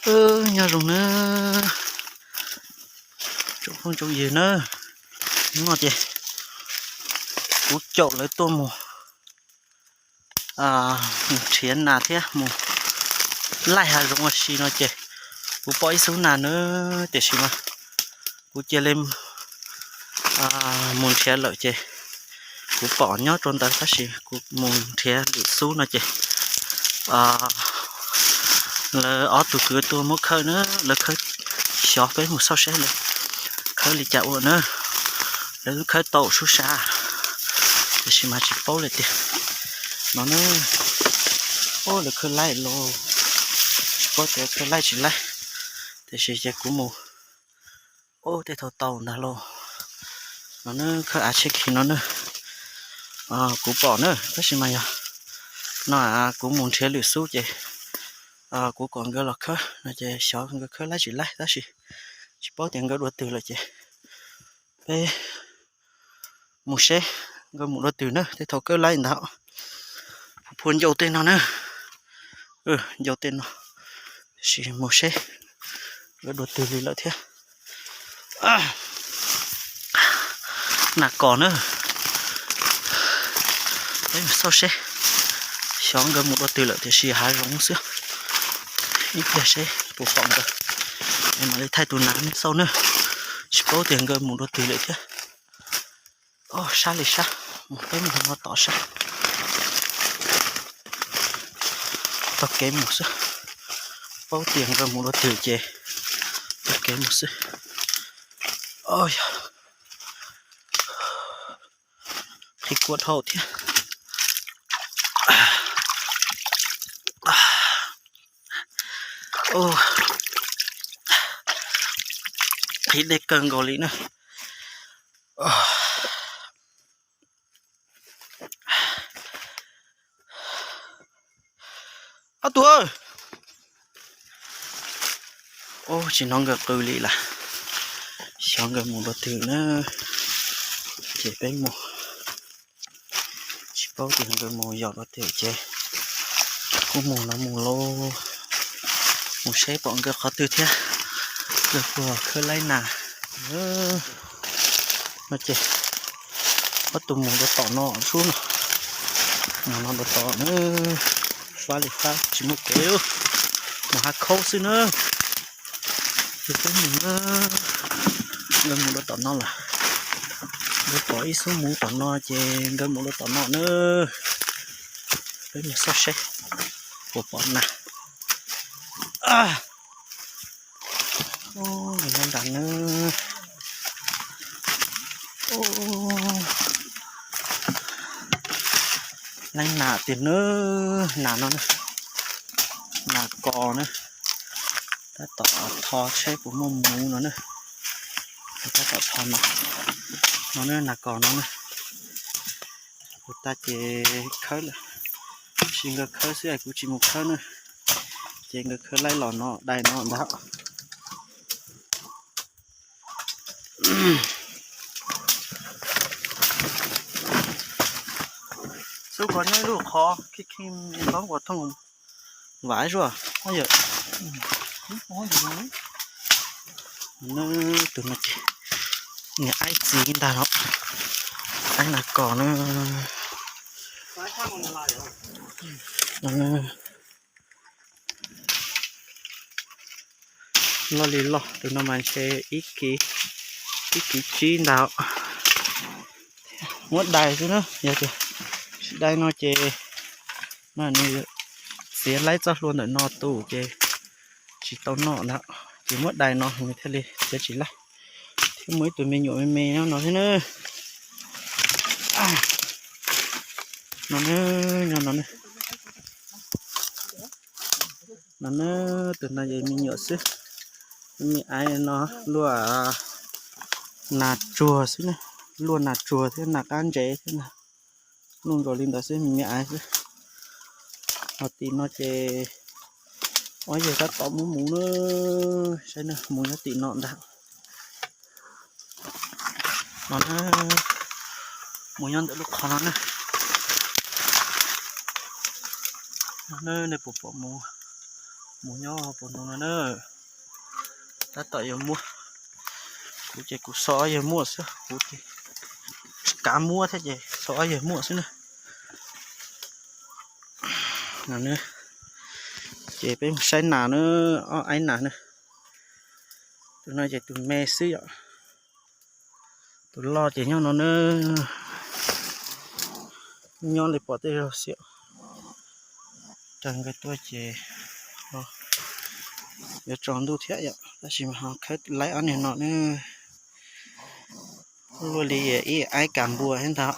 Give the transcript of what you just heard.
Nyob zoo na, tsoom phooj tsoom ywg na, no ces kuv caum lawv tuaj mus nrhiav nas thiab mus laij hav zoov ua si no ces kuv pom ib xub nas na, tiam sis mas kuv cia li mus nrhiav lawm ces kuv pom nyob rau ntawd tab sis kuv mus nrhiav lwm xub no ces lawv ob tug kwv tuaj muab khawb na, lawv khawb, xyov peb mus xauj saib lawv khawb li cas ua na, lawv khawb tau sub sab, tiam sis mas tsis paub lawm tiag no na. Lawv khawb laij los tsis paub tias khawb laij tsis laij, tiam sis ces kuv mus ub tej thaum tau ntag lauj. No na, khawb av tsheb khi no na, kuv pom na, tab sis mas yog no kuv mus nrhiav lwm xub ces kuv kom nkawd los khawb no ces xyov nkawd khawb laij tsis laij tab sis tsis paub tias nkawd dua twg lawm ces peb mus seb nkawd mus dua twg na, tej thaum khawb laij ntag. Phua ncau tej no na, ncau tej no, sis mus seb nkawd dua twg li lawm thiab. Nas kos na, peb mus xauj seb xyov nkawd mus dua twg lawm tiam sis hav zoov xwb. Ib pliag seb puas pom nkawd, mam li thaij tus nas nej xauj na, tsis paub tias nkawd mus dua twg lawm thiab. Sab li sab, mus peb mus no tom sab, taug kev mus xwb, paub tias nkawd mus dua twg ces taug kev mus xwb. Yog qhib kua dhau thiab. Qhib deb kawg nkaus li na. Ob tug, tsis hnov nkawd qw li lawm, xyov nkawd mus dua twg na. Ces peb mus, tsis paub tias nkawd mus yos dua twg ces kuv mus no mus lauj, mus seb pom nkawd qhov twg thiab, nkawd puas khawb laib nas. No ces ob tug mus dua tom no sub no, mus no dua tom na, fab li fab tsis muaj kev, mus hav khaub xwb na. Ces peb mus na, nkawd mus dua tom no lawm, nkawd pom ib xub mus tom no ces nkawd mus dua tom no na. Peb mus xauj seb puas pom nas. Nyob nram na, leej nas tiag na, nas no na, nas kos na, tab tom tho seb puas muaj mus no na. Tab tom tho no, no na, nas kos no na. Kuv tag ces khawb lawm, tab sis nkawd khawb xwb es kuv tsis mus khawb na. Ces nkawd khawb laib los no dai no ntag. Xub ko nyob ib lub qhov khib khib npab nkuas thooj vam zuaj. Tus no ces niag aib txiv ntag no, aib nas kos na. Loj li loj, tus no mas ntshe ib kis, ib kis tsib ntag. Muab dai xwb na, yog tias tsis dai no ces mas nws txiav laib txoj hlua ntawm no tus ces tsis tau noj ntag. Ces muab dai no nws thiaj li txiav tsis laib. Thiab muaj ib tug me nyuam me me nyob no thiab na. No na, nyob no na. No na, tus no yog me nyuam xwb. Me aiv no luaj nas tsuag xwb na, luaj nas tsuag thiab nas qab ntsev thiab na. Luaj nkaus li ntawd xwb, me me aiv xwb. Ho tim no ces ob yawg tab tom muab mus na, saib na, mus nyob tim no ntag. No na, mus nyob ntawm lub qhov no na. No na, nej puas pom mus? Mus nyob puag nraud no na. Tab tom yuav muab, kuv ces kuv so ob yawg muaj xwb, kuv ces tsis kav muab thiab ces so ob yawg muaj xwb na. Ces peb mus saib nas na, ob aib nas na. Tus no ces tus me xwb yom. Tus loj ces nyob no na. Nyob li pom tej zaug xwb. Raws nkawd tuaj ces yuav tsaus ntuj thiab yom, tab sis mas ho khawb laib ob niag no na. Luaj li ib aib kas npua thiab ntag.